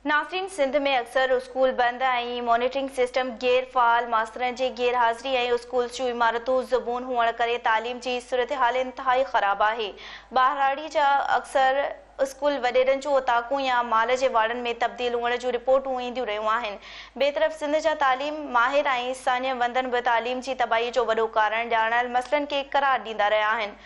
ناظرين سنڌ ۾ اڪثر اسڪول بند ۽ مانيٽرنگ سسٽم غير فعال، ماسترن جي غير حاضري ۽ اسڪولز جون عمارتون زبون هئڻ ڪري تعليم جي صورتحال انتهائي خراب آهي. ٻهراڙي جا اڪثر اسڪول وڏيرن جون اوطاقون يا مال جي واڙن ۾ تبديل هئڻ جون رپورٽون اينديون رهيون آهن. ٻئي طرف سنڌ جا تعليم ماهر ۽ ساڃهه وندن به تعليم جي تباهي جو وڏو ڪارڻ ڄاڻايل مسئلن کي قرار ڏيندا رهيا آهن.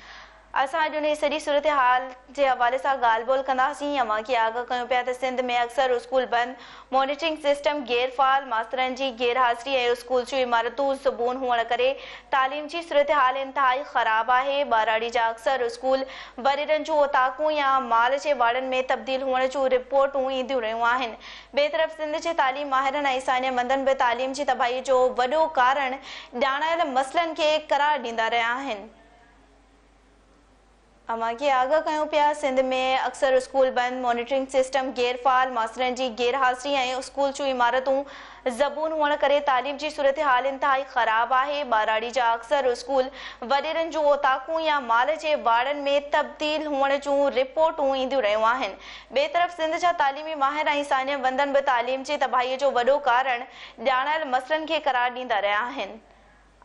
اسان اڄ انهي سڄي صورتحال جي حوالي سان ڳالهه ٻولهه ڪنداسين. اوهان کي آگاهه ڪيون پيا ته سنڌ ۾ اڪثر اسڪول بند، مانيٽرنگ سسٽم غير فعال، ماسترن جي غير حاضري ۽ اسڪول جون عمارتون زبون هئڻ ڪري تعليم جي صورتحال انتهائي خراب آهي. ٻهراڙي جا اڪثر اسڪول وڏيرن جون اوطاقون يا مال جي واڙن ۾ تبديل هئڻ جون رپورٽون اينديون رهيون آهن. ٻئي طرف سنڌ جي تعليم ماهرن ۽ ساڃهه وندن به تعليم جي تباهي جو وڏو ڪارڻ ڄاڻايل مسئلن کي قرار ڏيندا رهيا آهن. اوهان کي آگاهه ڪيون پيا سنڌ ۾ اڪثر اسڪول بند، مانيٽرنگ سسٽم غير فعال، ماسترن جي غير حاضري ۽ اسڪول جون عمارتون زبون هئڻ ڪري تعليم جي صورتحال انتهائي خراب آهي، ٻهراڙي جا اڪثر اسڪول وڏيرن جون اوطاقون يا مال جي واڙن ۾ تبديل هئڻ جون رپورٽون اينديون رهيون آهن. ٻئي طرف سنڌ جا تعليمي ماهر ۽ ساڃهه وندن به تعليم جي تباهي جو وڏو ڪارڻ ڄاڻايل مسئلن کي قرار ڏيندا رهيا آهن.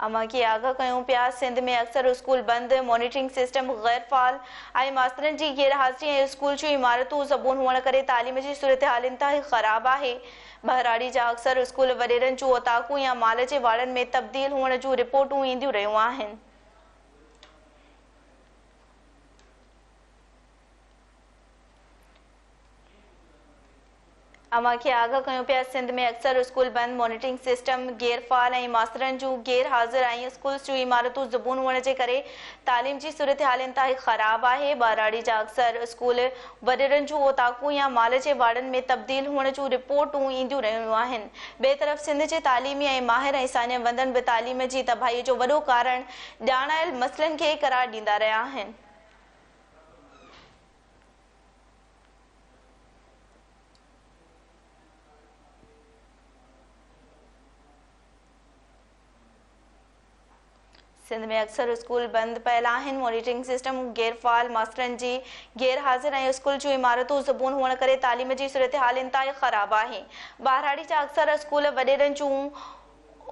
اوهان کي آگاهه ڪيون پيا سنڌ ۾ اڪثر اسڪول بند، مانيٽرنگ سسٽم غير فعال ۽ ماسترن جي غير حاضري ۽ اسڪول جون عمارتون زبون هئڻ ڪري تعليم جي صورتحال انتهائي خراب آهي. ٻهراڙي جا اڪثر اسڪول وڏيرن جون اوطاقون يا مال جي واڙن ۾ تبديل هئڻ جون رپورٽون اينديون رهيون آهن. اوهان کي آگاهه ڪيون پيا سنڌ ۾ اڪثر اسڪول بند، مانيٽرنگ سسٽم غير فعال ۽ ماسترن جون غير حاضر ۽ اسڪولز جون عمارتون زبون هئڻ جي ڪري تعليم جي صورتحال انتهائي خراب آهي، ٻهراڙي جا اڪثر اسڪول وڏيرن جون اوطاقون يا مال جي واڙن ۾ تبديل هئڻ جون رپورٽون اينديون رهيون آهن. ٻئي طرف سنڌ جي تعليمي ۽ ماهر ۽ ساڃهه وندن به تعليم جي تباهي جو وڏو ڪارڻ ڄاڻايل مسئلن کي قرار ڏيندا رهيا آهن. سنڌ ۾ اڪثر اسڪول بند پيل آهن، مانيٽرنگ سسٽم غير فعال، ماسترن جي غير حاضر ۽ اسڪول جون عمارتون زبون هئڻ ڪري تعليم جي صورتحال انتهائي خراب آهي. ٻهراڙي جا اڪثر اسڪول وڏيرن جون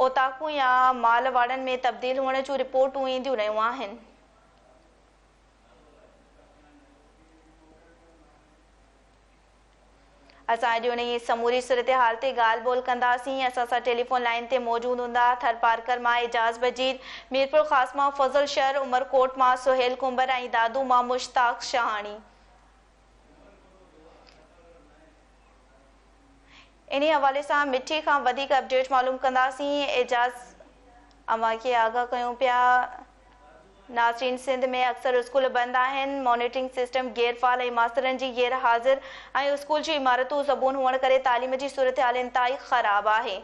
اوطاقون يا مال واڙن ۾ تبديل هئڻ جون رپورٽون اينديون رهيون آهن. اسان اڄ انهيء سموري صورتحال تي ڳالهه ٻولهه ڪنداسين. اسان سان ٽيليفون لائين تي موجود هوندا ٿرپارڪر مان اعجاز بجير، ميرپورخاص مان فضل شر، عمرڪوٽ مان سهيل ڪنڀر ۽ دادو مان مشتاق شاهاڻي. انهي حوالي سان مٺي کان وڌيڪ اپڊيٽ معلوم ڪنداسين. اعجاز اوهان کي آگاهه ڪيون پيا. ناظرين سنڌ ۾ اڪثر اسڪول بند آهن، مانيٽرنگ سسٽم غير فعال ۽ ماسترن جي غير حاضر ۽ اسڪول جون عمارتون زبون هئڻ ڪري تعليم جي صورتحال انتهائي خراب آهي.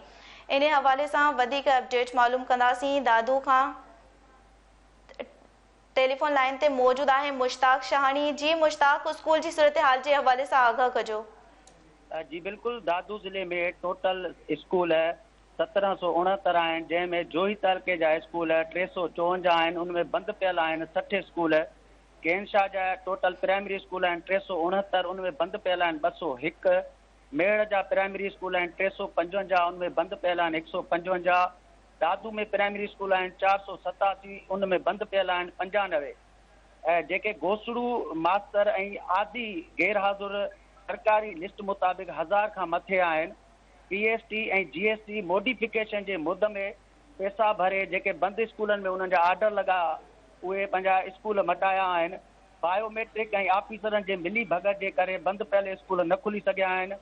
انهي حوالي سان وڌيڪ اپڊيٽ معلوم ڪنداسين. دادو کان ٽيليفون لائين تي موجود آهي مشتاق شاهاڻي. جي مشتاق اسڪول جي صورتحال جي حوالي سان آگاهه ڪجو. جي بلڪل دادو ضلعي ۾ ٽوٽل اسڪول 1769 آهن جنهن ۾ جوهي تعلقي جا اسڪول 354 آهن ان ۾ بند پيل آهن 60 اسڪول ڪين شاهه جا ٽوٽل پرائمري اسڪول آهن 369 ان ۾ بند پيل آهن 201 ميهڙ جا پرائمري اسڪول آهن 355 ان ۾ بند پيل آهن 155 دادو ۾ پرائمري اسڪول آهن 487 ان ۾ بند پيل آهن 95 ۽ جيڪي گوسڙو ماستر ۽ عادي غير حاضر سرڪاري لسٽ مطابق هزار کان مٿي آهن P S T ۽ G S T modification جي مد ۾ پئسا ڀري جيڪي بند اسڪولن ۾ انهن جا آرڊر لڳا اهي پنهنجا اسڪول مٽايا آهن بايو ميٽرڪ ۽ آفيسرن جي ملي ڀڳت جي ڪري بند پيل اسڪول نه کلي سگهيا آهن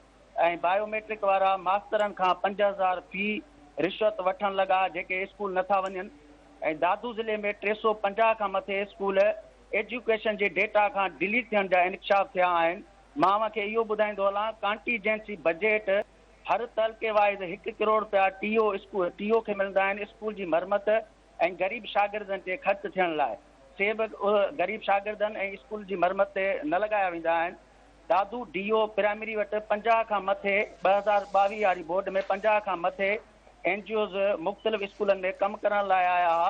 ۽ بايو ميٽرڪ وارا ماسترن کان 5000 في رشوت وٺڻ لڳا جيڪي اسڪول نه ٿا وڃن ۽ دادو ضلعي ۾ 350 کان مٿي اسڪول ايجوڪيشن جي ڊيٽا کان ڊليٽ ٿيڻ جا انڪشاف ٿيا آهن مان اوهان کي اهو ٻڌائيندو هلان ڪانٽيجنسي بجيٽ هر تعلقي وائيز هڪ ڪروڙ رپيا ٽي او اسڪول ٽي او کي ملندا آهن اسڪول جي مرمت ۽ غريب شاگردن تي خرچ ٿيڻ لاء سي به غريب شاگردن ۽ اسڪول جي مرمت تي نه لڳايا ويندا آهن دادو ڊي او پرائمري وٽ 50 کان مٿي 2022 واري بورڊ ۾ 50 کان مٿي اين جي اوز مختلف اسڪولن ۾ ڪم ڪرڻ لاء آيا ها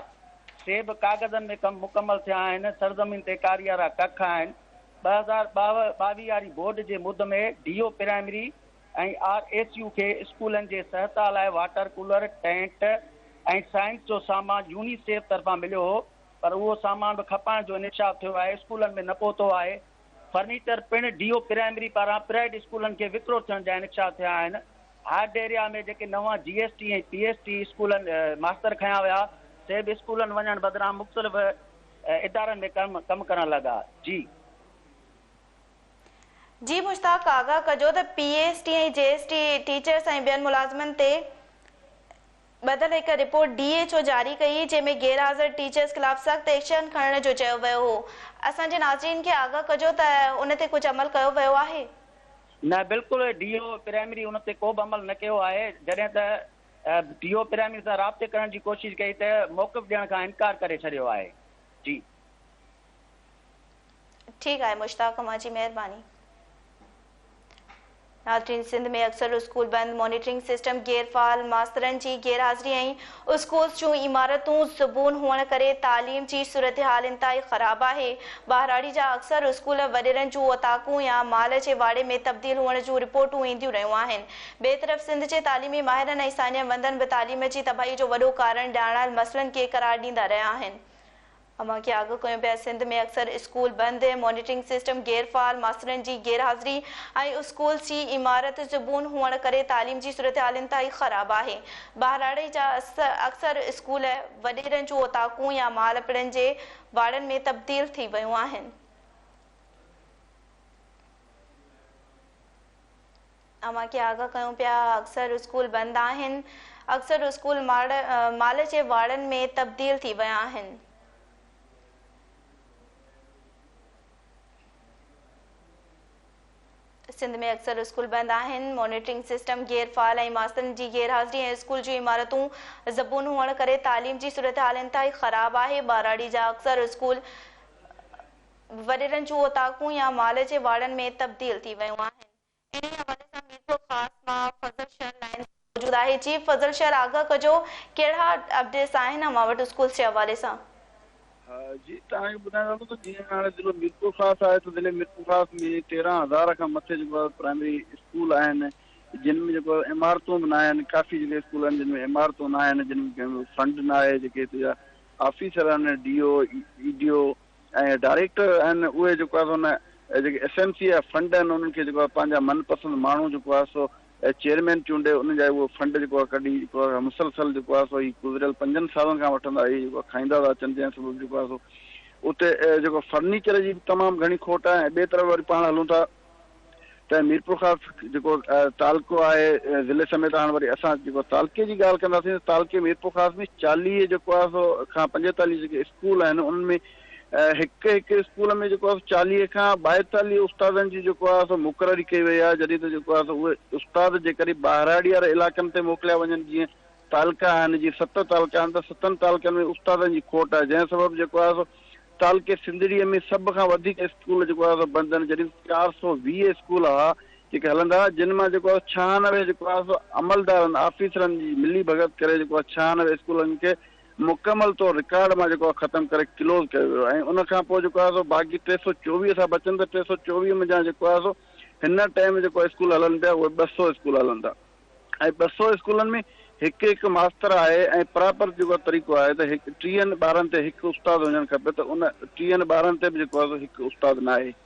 سي به ڪاغذن ۾ ڪم مڪمل ٿيا آهن سرزمين تي ڪاريارا ڪک آهن 2022 واري بورڊ جي مد ۾ D O primary ۽ R S U کي اسڪولن جي سهتا لاء واٽر ڪولر، ٽينٽ ۽ سائنس جو سامان يونيسيف طرفان مليو هو پر اهو سامان به کپائڻ جو انڪشاف ٿيو آهي، اسڪولن ۾ نه پهتو آهي. فرنيچر پڻ ڊي او پرائمري پاران پرائيويٽ اسڪولن کي وڪرو ٿيڻ جا انڪشاف ٿيا آهن. هارڊ ايريا ۾ جيڪي نوان جي S T ۽ P S T اسڪولن ماستر کنيا ويا سي به اسڪولن وڃڻ بدران مختلف ادارن ۾ ڪم ڪرڻ لڳا. جي. جي مشتاق آگاهه ڪجو ته P S T ۽ G S T teachers ۽ ٻين ملازمن تي ٻڌل هڪ رپورٽ ڊي ايڇ او جاري ڪئي جنهن ۾ غير حاضر ٽيچرز خلاف سخت ايڪشن کڻڻ جو چيو ويو هو اسان جي ناظرين کي آگاهه ڪجو ته ان تي ڪجهه عمل ڪيو ويو آهي. نه بلڪل ڊي او پرائمري ان تي ڪو به عمل نه ڪيو آهي جڏهن ته ڊي او پرائمري سان رابطي ڪرڻ جي ڪوشش ڪئي ته موقف ڏيڻ کان انڪار ڪري ڇڏيو آهي جي. ٺيڪ آهي مشتاق اوهان جي مهرباني. ناظرين سنڌ ۾ اڪثر اسڪول بند، مانيٽرنگ سسٽم غير فعال، ماسترن جي غير حاضري ۽ اسڪولز جون عمارتون زبون هئڻ ڪري تعليم جي صورتحال انتهائي خراب آهي. ٻهراڙي جا اڪثر اسڪول وڏيرن جون اوطاقون يا مال جي واڙي ۾ تبديل هئڻ جون رپورٽون اينديون رهيون آهن. ٻئي طرف سنڌ جي تعليمي ماهرن ۽ ساڃاهه وندن به تعليم جي تباهي جو وڏو ڪارڻ ڄاڻايل مسئلن کي قرار ڏيندا رهيا آهن. اوهان کي آگاهه ڪيون پيا سنڌ ۾ اڪثر اسڪول بند، مانيٽرنگ سسٽم غير فعال، ماسترن جي غير حاضري ۽ اسڪولز جي عمارت زبون هئڻ ڪري تعليم جي صورتحال انتهائي خراب آهي. ٻهراڙي جا اڪثر اسڪول وڏيرن جون اوطاقون يا مال پڙن جي واڙن ۾ تبديل ٿي ويون آهن. اوهان کي آگاهه ڪيون پيا اڪثر اسڪول بند آهن اڪثر اسڪول مال جي واڙن ۾ تبديل ٿي ويا آهن. سنڌ ۾ اڪثر اسڪول بند آهن مانيٽرنگ سسٽم غير فعال ۽ ماسترن جي غير حاضري ۽ اسڪول جون عمارتون زبون هئڻ ڪري تعليم جي صورتحال انتهائي خراب آهي ٻهراڙي جا اڪثر اسڪول وڏيرن جون اوطاقون يا مال جي واڙن ۾ تبديل ٿي ويون آهن. انهي حوالي سان ميرپورخاص مان فضل شر لائن تي موجود آهي جي فضل شر آگاهه ڪجو ڪهڙا اپڊيٽس آهن اوهان وٽ اسڪولس جي حوالي سان. ها جي توهان کي ٻڌائڻ هلون ته جيئن هاڻي ضلعو ميرپورخاص آهي ته ضلعي ميرپورخاص ۾ 13,000 کان مٿي جيڪو آهي پرائمري اسڪول آهن جن ۾ جيڪو آهي عمارتون به ناهن ڪافي جيڪي اسڪول آهن جن ۾ عمارتون ناهن جن ۾ فنڊ ناهي جيڪي هتي جا آفيسر آهن D O E D O ۽ director آهن اهي جيڪو آهي سو ان جيڪي ايس ايم سي جا فنڊ آهن انهن کي جيڪو آهي پنهنجا من پسند ماڻهو جيڪو آهي سو چيئرمين چونڊي انهن جا اهي فنڊ جيڪو آهي ڪڍي جيڪو آهي مسلسل جيڪو آهي سو هي گذريل پنجن سالن کان وٺندا هي جيڪو آهي کائيندا ٿا اچن جنهن سبب جيڪو آهي سو اتي جيڪو فرنيچر جي به تمام گهڻي کوٽ آهي ۽ ٻئي طرف وري پاڻ هلون ٿا ته ميرپورخاص جيڪو تعلقو آهي ضلعي سميت هاڻ وري اسان جيڪو تعلقي جي ڳالهه ڪنداسين ته تعلقي ميرپورخاص ۾ 40 جيڪو آهي سو کان 45 جيڪي اسڪول آهن انهن ۾ هڪ هڪ اسڪول ۾ جيڪو آهي 40 کان 42 استادن جي جيڪو آهي سو مقرري ڪئي وئي آهي جڏهن ته جيڪو آهي سو اهي استاد جيڪڏهن ٻاهراڙي واري علائقن تي موڪليا وڃن جيئن تعلقا آهن جيئن ست تعلقا آهن ته ستن تعلقن ۾ استادن جي کوٽ آهي جنهن سبب جيڪو آهي سو تعلقي سنڌڙيء ۾ سڀ کان وڌيڪ اسڪول جيڪو آهي سو بند آهن جڏهن ته 420 اسڪول هئا جيڪي هلندا هئا جن مان جيڪو آهي 96 جيڪو آهي سو عملدارن آفيسرن جي ملي ڀڳت ڪري جيڪو آهي 96 اسڪولن کي مڪمل طور رڪارڊ مان جيڪو آهي ختم ڪري ڪلوز ڪيو ويو ۽ ان کان پوء جيڪو آهي سو باقي 324 ٿا بچن ته 324 منجهان جيڪو آهي سو هن ٽائيم جيڪو اسڪول هلن پيا اهي 200 اسڪول هلن ٿا. ۽ 200 اسڪولن ۾ هڪ هڪ ماستر آهي ۽ پراپر جيڪو طريقو آهي ته هڪ ٽيهن ٻارن تي هڪ استاد هجڻ کپي ته ان ٽيهن ٻارن تي به جيڪو آهي سو هڪ استاد ناهي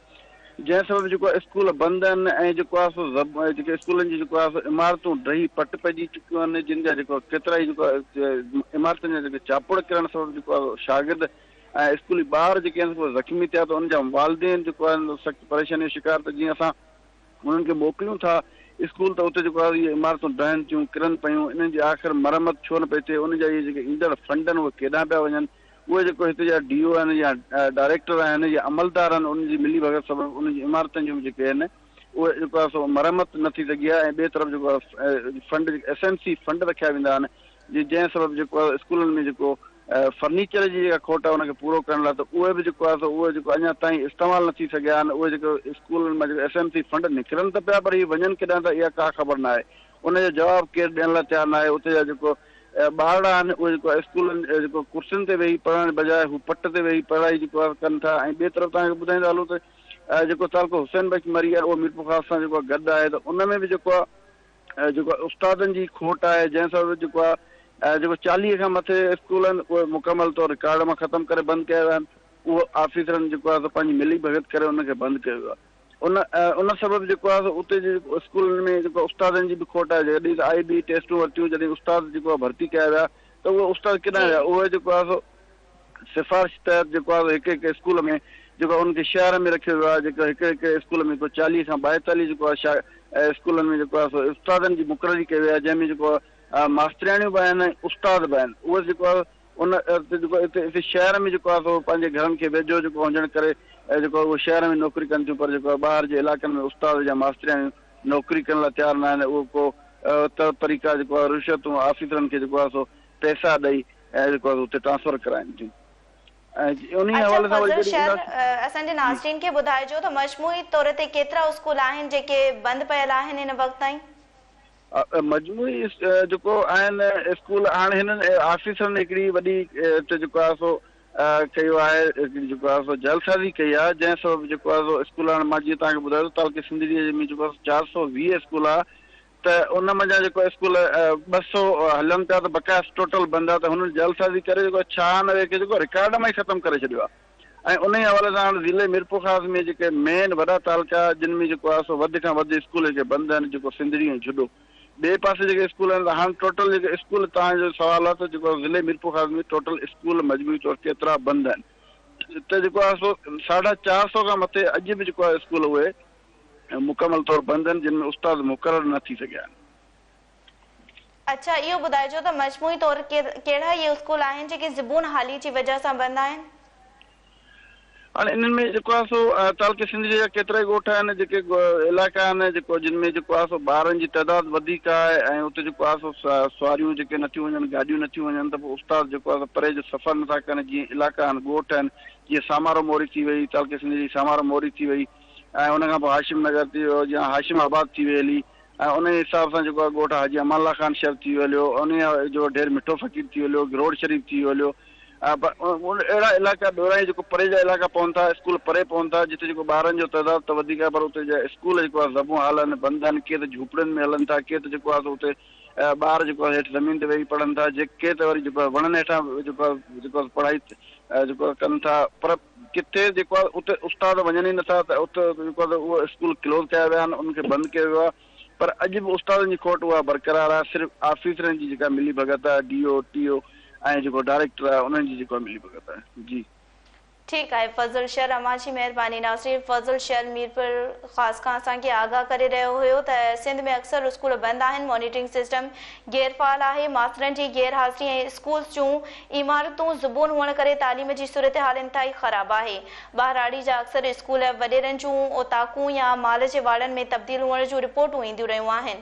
جنهن سبب جيڪو آهي اسڪول بند آهن ۽ جيڪو آهي سو جيڪي اسڪولن جي جيڪو آهي سو عمارتون ڊهي پٽ پئجي چڪيون آهن جن جا جيڪو ڪيترائي جيڪو عمارتن جا جيڪي چاپڙ ڪرڻ سبب جيڪو آهي شاگرد ۽ اسڪولي ٻار جيڪي آهن سو زخمي ٿيا ته ان جا والدين جيڪو آهن سخت پريشاني جو شڪار ته جيئن اسان انهن کي موڪليون ٿا اسڪول ته اتي جيڪو آهي اهي عمارتون ڊهن ٿيون ڪرن پيون انهن جي آخر مرمت ڇو نه پئي ٿئي ان جا اهي جيڪي ايندڙ فنڊ آهن اهي ڪيڏانهن پيا وڃن اهي جيڪو هتي جا ڊي او آهن يا ڊائريڪٽر آهن يا عملدار آهن انهن جي ملي ڀڳت سبب انهن جي عمارتن جون جيڪي آهن اهي جيڪو آهي سو مرمت نه ٿي سگهي آهي ۽ ٻئي طرف جيڪو آهي fund S M C fund رکيا ويندا آهن جي جنهن سبب جيڪو آهي اسڪولن ۾ جيڪو فرنيچر جي جيڪا کوٽ آهي ان کي پورو ڪرڻ لاء ته اهي به جيڪو آهي سو اهي جيڪو اڃا تائين استعمال نه ٿي سگهيا آهن اهي جيڪو اسڪولن مان جيڪو ايس ايم سي فنڊ نڪرن ته پيا پر هي وڃن ڪيڏانهن ٿا اها ڪا خبر نه آهي ان جو جواب ڪير ڏيڻ لاء تيار نه آهي اتي جا جيڪو ٻارڙا آهن اهي جيڪو اسڪولن جيڪو ڪرسين تي ويهي پڙهڻ بجاء هو پٽ تي ويهي پڙهائي جيڪو آهي ڪن ٿا ۽ ٻئي طرف توهان کي ٻڌائيندا هلون ته جيڪو تعلقو حسين بخش مري آهي اهو ميرپورخاص سان جيڪو گڏ آهي ته ان ۾ به جيڪو آهي. جيڪو استادن جي کوٽ آهي جنهن سبب جيڪو آهي جيڪو 40 کان مٿي اسڪول آهن اهي مڪمل طور رڪارڊ مان ختم ڪري بند ڪيا ويا آهن. اهو آفيسرن جيڪو آهي سو پنهنجي ملي ڀڳت ڪري ان کي بند ڪيو ويو آهي. ان ان سبب جيڪو آهي سو اتي جي اسڪولن ۾ جيڪو استادن جي به کوٽ آهي. جڏهن ته آئي بي ٽيسٽون ورتيون جڏهن استاد جيڪو آهي ڀرتي ڪيا ويا ته اهي استاد ڪيڏانهن ويا؟ اهي جيڪو آهي سو سفارش تحت جيڪو آهي هڪ هڪ اسڪول ۾ جيڪو آهي انهن کي شهر ۾ رکيو ويو آهي جيڪو هڪ هڪ اسڪول ۾ ڪو 40 کان 42 جيڪو آهي اسڪولن ۾ جيڪو آهي سو استادن جي مقرري ڪئي وئي آهي جنهن ۾ جيڪو آهي ماسترياڻيون به آهن ۽ استاد به آهن اهي جيڪو آهي ان جيڪو اتي اتي شهر ۾ جيڪو آهي سو پنهنجي گهرن کي ويجهو جيڪو هجڻ ڪري جيڪو اهو شهر ۾ نوڪري ڪن ٿيون پر جيڪو آهي ٻاهر جي علائقن ۾ استاد يا ماسترياڻيون نوڪري ڪرڻ لاء تيار نه آهن اهو ڪو طور طريقا جيڪو آهي رشوتون آفيسرن کي جيڪو آهي سو پئسا ڏئي ۽ جيڪو آهي اتي ٽرانسفر ڪرائين ٿيون ۽ انهي اڇا حوالي سان وري فضل جڏهن شر اينداسين اسان جي جي. ناظرين کي ٻڌائجو ته مجموعي طور تي ڪيترا اسڪول آهن جيڪي بند پيل آهن هن وقت تائين؟ مجموعي جيڪو آهن اسڪول هاڻي هنن آفيسرن هڪڙي وڏي هتي جيڪو آهي سو ڪيو آهي هڪڙي جيڪو آهي سو جعلسازي ڪئي آهي جنهن سبب جيڪو آهي سو اسڪول هاڻي مان جيئن توهان کي ٻڌايو تعلقي سنڌڙي ۾ جيڪو آهي سو 420 اسڪول آهي ته ان منجهان جيڪو اسڪول 200 هلن پيا ته بقايا ٽوٽل بند آهي ته هنن جعلسازي ڪري جيڪو 96 کي جيڪو رڪارڊ مان ئي ختم ڪري ڇڏيو آهي ۽ انهي حوالي سان هاڻي ضلعي ميرپورخاص ۾ جيڪي مين وڏا تعلقا جن ۾ جيڪو آهي سو وڌ کان وڌ اسڪول جيڪي بند آهن جيڪو سنڌڙي ۽ جهڏو ٻئي پاسي جيڪي اسڪول آهن ته هاڻي ٽوٽل جيڪي اسڪول توهان جو سوال آهي ته جيڪو ضلعي ميرپورخاص ۾ ٽوٽل اسڪول مجموعي طور ڪيترا بند آهن ته جيڪو آهي سو 450 کان مٿي اڄ به جيڪو آهي اسڪول اهي مڪمل طور بند آهن جن ۾ استاد مقرر نه ٿي سگهيا آهن. اڇا اهو ٻڌائجو ته مجموعي طور ڪهڙا اهي اسڪول آهن جيڪي زبون حالي جي وجهه سان بند آهن؟ هاڻي انهن ۾ جيڪو آهي سو تعلقي سنڌڙي جا ڪيترائي ڳوٺ آهن جيڪي علائقا آهن جيڪو جن ۾ جيڪو آهي سو ٻارن جي تعداد وڌيڪ آهي ۽ اتي جيڪو آهي سو سواريون جيڪي نٿيون وڃن گاڏيون نٿيون وڃن ته پوء استاد جيڪو آهي سو پري جو سفر نٿا ڪن جيئن علائقا آهن ڳوٺ آهن جيئن سامارو موري ٿي وئي تعلقي سنڌڙي جي سامارو موري ٿي وئي ۽ ان کان پوء هاشم نگر ٿي ويو يا هاشم آباد ٿي وئي هلي ۽ انهيء حساب سان جيڪو آهي ڳوٺ حاجي امان الله خان شر ٿي ويو هليو انهيء جو ڍير مٺو فقير ٿي ويو هليو گروڙ شريف ٿي ويو هليو ۽ اهڙا علائقا ڏورانهين جيڪو پري جا علائقا پون ٿا اسڪول پري پون ٿا جتي جيڪو ٻارن جو تعداد ته وڌيڪ آهي پر اتي جا اسڪول جيڪو آهي زبون حال آهن بند آهن ڪي ته جهوپڙين ۾ هلن ٿا ڪي ته جيڪو آهي سو اتي ٻار جيڪو آهي هيٺ زمين تي ويهي پڙهن ٿا جي ڪي ته وري جيڪو آهي وڻن هيٺان جيڪو آهي جيڪو آهي پڙهائي جيڪو آهي ڪن ٿا پر ڪٿي جيڪو آهي اتي استاد وڃن ئي نٿا ته اتي جيڪو آهي اهو اسڪول ڪلوز ڪيا ويا آهن انهن کي بند ڪيو ويو آهي پر اڄ به استادن جي کوٽ اها برقرار آهي صرف آفيسرن جي جيڪا ملي ڀڳت آهي ڊي او ٽي او ۽ جيڪو ڊائريڪٽر آهي انهن جي جيڪو ملي ڀڳت آهي جي. ٺيڪ آهي فضل شر اوهان جي مهرباني ناظرين فضل شر ميرپور خاص کان اسان کي آگاهه ڪري رهيو هيو ته سنڌ ۾ اڪثر اسڪول بند آهن مانيٽرنگ سسٽم غير فعال آهي ماسترن جي غير حاضري ۽ اسڪولز جون عمارتون زبون هئڻ ڪري تعليم جي صورتحال انتهائي خراب آهي. ٻهراڙي جا اڪثر اسڪول وڏيرن جون اوطاقون يا مال جي واڙن ۾ تبديل هئڻ جون رپورٽون اينديون رهيون آهن.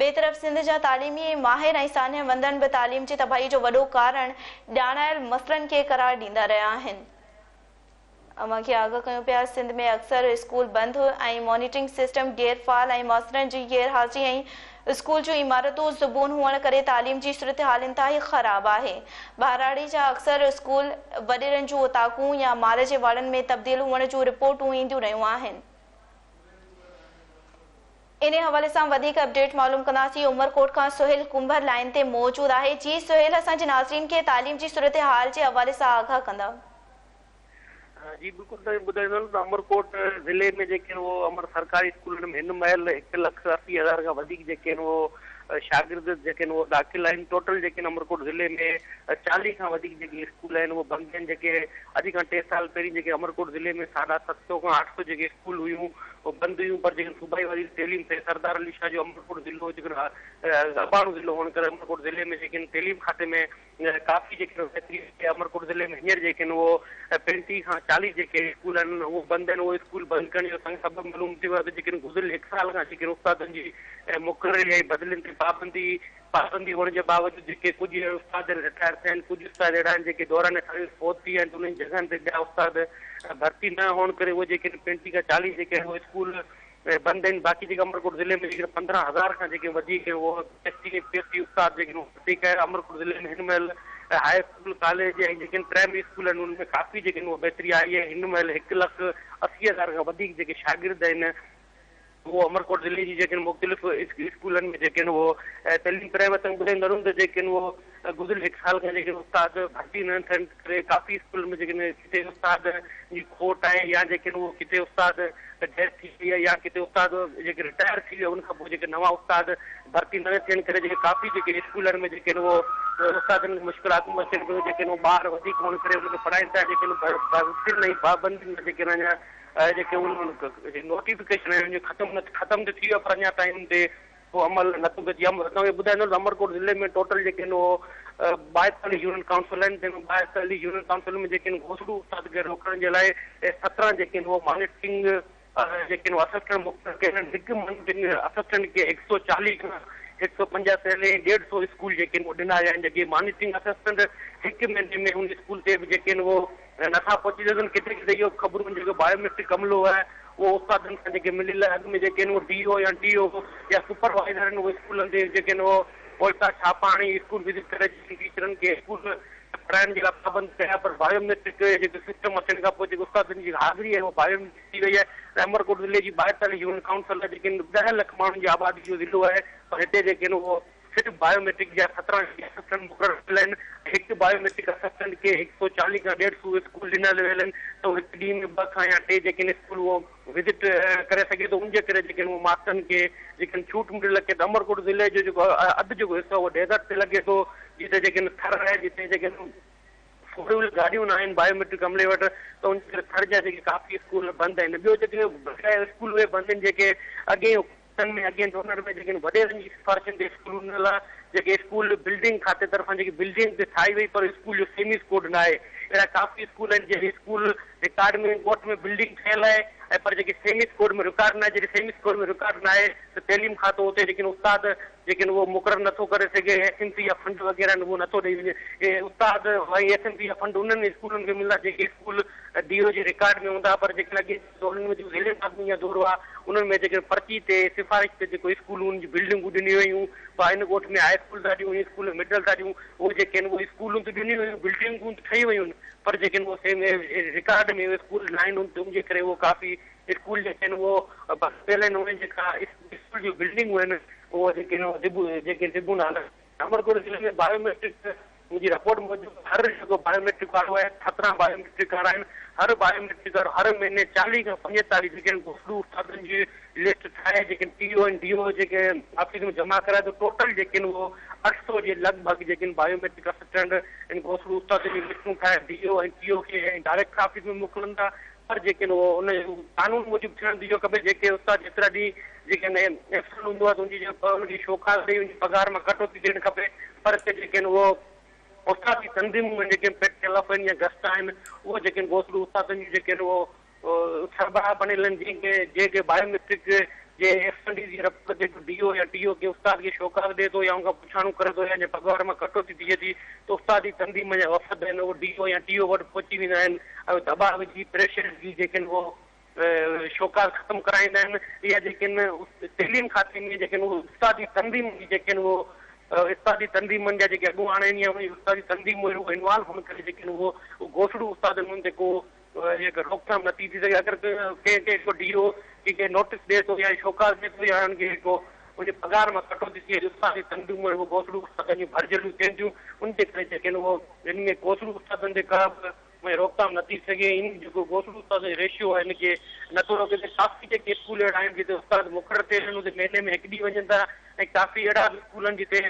ٻئي طرف سنڌ جا تعليمي ماهر ۽ ساڃهه وندن به تعليم جي تباهي جو وڏو ڪارڻ ڄاڻايل مسئلن کي قرار ڏيندا رهيا آهن. اوهان کي آگاهه ڪيون پيا سنڌ ۾ اڪثر اسڪول بند ۽ مانيٽرنگ سسٽم غير فعال ۽ ماسترن جي غير حاضري ۽ اسڪول جون عمارتون زبون هئڻ ڪري تعليم جي صورتحال انتهائي خراب آهي ٻهراڙي جا اڪثر اسڪول وڏيرن جون اوطاقون يا مال جي واڙن ۾ تبديل هئڻ جون رپورٽون اينديون رهيون آهن. انهي حوالي سان وڌيڪ اپڊيٽ معلوم ڪنداسين عمرڪوٽ کان سهيل ڪنڀر لائين تي موجود آهي جي سهيل اسان جي ناظرين کي تعليم جي صورتحال جي حوالي سان آگاهه ڪندا. جي بلڪل توهين ٻڌائيندو هلان ته عمرڪوٽ ضلعي ۾ جيڪي آهن اهو امر سرڪاري اسڪولن ۾ هن مهل 1,80,000 کان وڌيڪ جيڪي آهن اهو شاگرد جيڪي آهن اهو داخل آهن ٽوٽل جيڪي آهن عمرڪوٽ ضلعي ۾ 40 کان وڌيڪ جيڪي اسڪول آهن اهو بند آهن جيڪي اڄ کان ٽي سال پهرين جيڪي عمرڪوٽ ضلعي ۾ 750 کان 800 جيڪي اسڪول هيون اهي بند هيون پر جيڪي صوبائي وزير تعليم سيد سردار علي شاهه جو عمرڪوٽ ضلعو جيڪو اباڻو ضلعو هئڻ ڪري عمرڪوٽ ضلعي ۾ جيڪي آهن تعليم کاتي ۾ ڪافي جيڪي بهتري آئي عمرڪوٽ ضلعي ۾ هينئر جيڪي آهن اهو 35 کان 40 جيڪي اسڪول آهن اهو بند آهن اهو اسڪول بند ڪرڻ جو اسان کي سبب معلوم ٿيو آهي ته جيڪي گذريل هڪ سال کان جيڪي استادن جي مقرري ۽ بدلين تي پابندي پابندي هئڻ جي باوجود جيڪي ڪجهه استاد رٽائر ٿيا آهن ڪجهه استاد اهڙا آهن جيڪي دوران سروس فوت ٿي ويا آهن ته انهن جي جڳهن تي ٻيا استاد ڀرتي نه هئڻ ڪري اهي جيڪي 35 کان 40 جيڪي آهن اهي اسڪول بند آهن باقي جيڪي عمرڪوٽ ضلعي ۾ جيڪي 15,000 کان جيڪي وڌيڪ اهو S T ۽ P S C استاد جيڪي وڌيڪ آهن عمرڪوٽ ضلعي ۾ هن مهل هاء اسڪول ڪاليج ۽ جيڪي پرائمري اسڪول آهن انهن ۾ ڪافي جيڪي آهن اهو بهتري آئي آهي هن مهل 1,80,000 کان وڌيڪ جيڪي شاگرد آهن اهو عمرڪوٽ ضلعي جي جيڪي مختلف اسڪولن ۾ جيڪي آهن اهو تعليم پرائي وطن ٻڌائيندا رهن ته جيڪي آهن اهو گذريل هڪ سال کان جيڪي استاد ڀرتي نه ٿين ڪري ڪافي اسڪولن ۾ جيڪي آهن ڪٿي استاد جي کوٽ آهي يا جيڪي آهن اهو ڪٿي استاد ڊيٿ ٿي وئي آهي يا ڪٿي استاد جيڪي رٽائر ٿي ويا ان کان پوء جيڪي نوان استاد ڀرتي نه ٿين ڪري جيڪي ڪافي جيڪي اسڪولن ۾ جيڪي آهن اهو استادن کي مشڪلاتون اچن پيون جيڪي آهن اهو ٻار وڌيڪ هئڻ ڪري انهن کي پڙهائين ٿا جيڪي آهن ڀرتين ۽ پابندين جيڪي آهن اڃا اهي جيڪي انهن نوٽيفڪيشن آهن جو ختم نه ختم ته ٿي ويو پر اڃا تائين ان تي ڪو عمل نه ٿو ٿئي. توهان کي ٻڌائيندو ته عمرڪوٽ ضلعي ۾ ٽوٽل جيڪي آهن اهو 42 يونين ڪائونسل آهن جنهن ۾ 42 يونين ڪائونسل ۾ جيڪي آهن گوسڙو استاد کي روڪڻ جي لاء 17 جيڪي آهن اهو مانيٽرنگ جيڪي آهن اسسٽنٽ مقرر ڪيل آهن. هڪ مانيٽرنگ اسسٽنٽ کي هڪ سو چاليهه کان هڪ سو پنجاهه سيلري ۽ ڏيڍ سو اسڪول جيڪي آهن اهو ڏنا ويا آهن جيڪي مانيٽرنگ اسسٽنٽ هڪ مهيني ۾ ان اسڪول تي به جيڪي آهن اهو ۽ نٿا پهچي سگهن ڪٿي ڪٿي اهو به خبرون آهن جيڪو بايوميٽرڪ عملو آهي اهو استادن سان جيڪي مليل آهي اڳ ۾ جيڪي آهن اهو ڊي او يا ٽي او يا سپروائيزر آهن اهي اسڪولن تي جيڪي آهن اهو پوئتا ڇاپا هڻي اسڪول وزٽ ڪري جيڪي ٽيچرن کي اسڪول پڙهائڻ جي لاء پابند ڪيا پر بايوميٽرڪ جيڪو سسٽم اچڻ کان پوء جيڪو استادن جي حاضري آهي اها بايوميٽرڪ ٿي وئي آهي ۽ عمرڪوٽ ضلعي جي 42 يونين ڪائونسل جيڪي آهن 10 لک ماڻهن جي آبادي جو ضلعو آهي پر هتي جيڪي آهن اهو صرف بايوميٽرڪ جا 17 اسسٽنٽ مقرر ٿيل آهن ۽ هڪ بايوميٽرڪ اسسٽنٽ کي هڪ سئو چاليهه کان ڏيڍ سئو اسڪول ڏنل ويل آهن ته هو هڪ ڏينهن ۾ ٻه کان يا ٽي جيڪي آهن اسڪول اهو وزٽ ڪري سگهي ٿو ان جي ڪري جيڪي آهن اهو ماسترن کي جيڪي آهن ڇوٽ مليل لڳي ٿو عمرڪوٽ ضلعي جو جيڪو اڌ جيڪو حصو آهي اهو ڊيزرٽ تي لڳي ٿو جتي جيڪي آهن ٿر آهي جتي جيڪي آهن فور ويلر گاڏيون نه آهن بايوميٽرڪ عملي وٽ ته ان جي ڪري ٿر جا جيڪي ڪافي اسڪول بند آهن ٻيو جيڪي اسڪول اهي بند آهن جيڪي اڳئين تن ۾ اڳين ڊونر ۾ جيڪي وڏيرن جي سفارشن تي اسڪولون ڏنل آ، جيڪي اسڪول بلڊنگ کاتي طرفان جيڪي بلڊنگ ته ٺاهي وئي پر اسڪول جو سيميس ڪوڊ نه آهي، اهڙا ڪافي اسڪول آهن جنهن اسڪول رڪارڊ ۾ ڳوٺ ۾ بلڊنگ ٺهيل آهي ۽ پر جيڪي سيميس ڪوڊ ۾ رڪارڊ نه آهي، جڏهن سيميس ڪوڊ ۾ رڪارڊ نه آهي ته تعليم کاتو اتي جيڪي استاد جيڪي اهو مقرر نه ٿو ڪري سگهي، ايس ايم سي جا فنڊ وغيره آهن اهو نه ٿو ڏئي وڃي، اهي استاد ۽ ايس ايم سي جا فنڊ انهن اسڪولن کي ملندا جيڪي اسڪول ڊي او جي رڪارڊ ۾ هوندا پر جيڪي اڳين دورن ۾ جيڪو ضلعي انتظاميه جا دور هئا انهن ۾ جيڪي پرچي تي سفارش تي جيڪو اسڪولون جون بلڊنگون ڏنيون ويون پا هن ڳوٺ ۾ هاء اسڪول ٿا ڏيون هن اسڪول ۾ مڊل ٿا ڏيون اهي جيڪي آهن اهي اسڪولون ته ڏنيون ويون بلڊنگون ته ٺهي ويون پر جيڪي آهن اهي رڪارڊ ۾ اهي اسڪول نه آهن ان جي ڪري اهو ڪافي اسڪول جيڪي آهن اهو بند پيل آهن انهن جيڪا اسڪول جون بلڊنگون آهن اهو جيڪي آهن جيڪي زبون حالت عمرڪوٽ ضلعي ۾ بايوميٽرڪ منهنجي رپورٽ موجب هر جيڪو بايوميٽرڪ وارو آهي 17 بايوميٽرڪ وارا آهن هر بايوميٽرڪ وارو هر مهيني 40 کان 45 جيڪي آهن گوسڙو استادن جي لسٽ ٺاهي جيڪي ٽي او ۽ ڊي او جيڪي آفيس ۾ جمع ڪرائي ٿو ٽوٽل جيڪي آهن اهو 800 جي لڳ ڀڳ جيڪي آهن بايوميٽرڪ اسسٽنٽ ۽ گوسڙو استادن جون لسٽون ٺاهي ڊي او ۽ ٽي او کي ۽ ڊائريڪٽر آفيس ۾ موڪلن ٿا پر جيڪي آهن اهو ان قانون موجب ٿيڻ ته اهو کپي جيڪي استاد جيترا ڏينهن جيڪي آهن ايبسنٽ هوندو آهي ته ان جي جيڪا ان کي شوڪاز ڏئي ان جي پگهار مان ڪٽوتي ٿيڻ کپي پر هتي جيڪي آهن اهو استاد جي تنظيمون آهن جيڪي پيٽ ايل ايف آهن يا گسٽا آهن اهو جيڪي آهن گوسڙو استادن جون جيڪي آهن اهو سربراهه بڻيل آهن جنهن کي جنهن کي بايوميٽرڪ جي ايبسنٽي جي رپورٽ تي ڊي او يا ٽي او کي استاد کي شوڪاز ڏئي ٿو يا ان کان پڇاڻو ڪري ٿو يا ان جي پگهار مان ڪٽوتي ٿئي ٿي ته استادي تنظيم جا وفد آهن اهي ڊي او يا ٽي او وٽ پهچي ويندا آهن ۽ دٻاء وجهي پريشر وجهي جيڪي آهن اهو شوڪاز ختم ڪرائيندا آهن يا جيڪي آهن تعليم کاتي ۾ جيڪي آهن اهي استادي تنظيم جي جيڪي آهن اهو استادي تنظيمن جا جيڪي اڳواڻ آهن يا انهن استادي تنظيمون آهن اهي انوالو هئڻ ڪري جيڪي آهن اهو گوسڙو استادن انهن تي ڪو جيڪا روڪٿام نٿي ٿي سگهي اگر ڪنهن کي ڪو ڊي او ڪنهن کي نوٽيس ڏئي ٿو يا شوڪاز ڏئي ٿو يا ان کي ڪو ان جي پگهار مان ڪٽوتي ٿئي ٿي استادي تنظيمون اهي گوسڙو استادن جون ڀرجهليون ٿين ٿيون ان جي ڪري جيڪي آهن اهو ان ۾ گوسڙو استادن تي ڪا به روڪٿام نٿي سگهي ان جيڪو گوسڙو استادن جو ريشيو آهي ان کي نٿو روڪي سگهي ڪافي جيڪي اسڪول اهڙا آهن جتي استاد مقرر ٿيل آهن اتي مهيني ۾ هڪ ڏينهن وڃن ٿا ۽ ڪافي اهڙا به اسڪول آهن جتي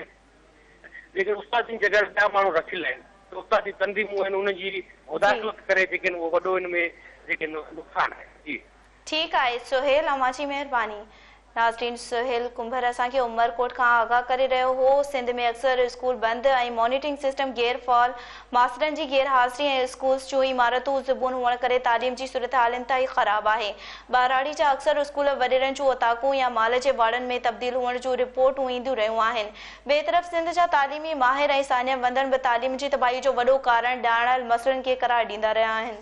جيڪي استاد جي جڳهه تي ٻيا ماڻهو رکيل آهن ته استاد جي تنظيمون آهن انهن جي مداخلت ڪري جيڪي آهن اهو وڏو ان ۾ جيڪي نقصان آهي جي. ٺيڪ آهي سهيل اوهان جي مهرباني. ناظرين سهيل ڪنڀر اسان کي عمرڪوٽ کان آگاهه ڪري رهيو هو سنڌ ۾ اڪثر اسڪول بند ۽ مانيٽرنگ سسٽم غير فعال ماسترن جي غير حاضري ۽ اسڪولز جون عمارتون زبون هئڻ ڪري تعليم جي صورتحال انتهائي خراب آهي ٻهراڙي جا اڪثر اسڪول وڏيرن جون اوطاقون يا مال جي واڙن ۾ تبديل هئڻ جون رپورٽون اينديون رهيون آهن ٻئي طرف سنڌ جا تعليمي ماهر ۽ ساڃاهه وندن به تعليم جي تباهي جو وڏو ڪارڻ ڄاڻايل مسئلن کي قرار ڏيندا رهيا آهن.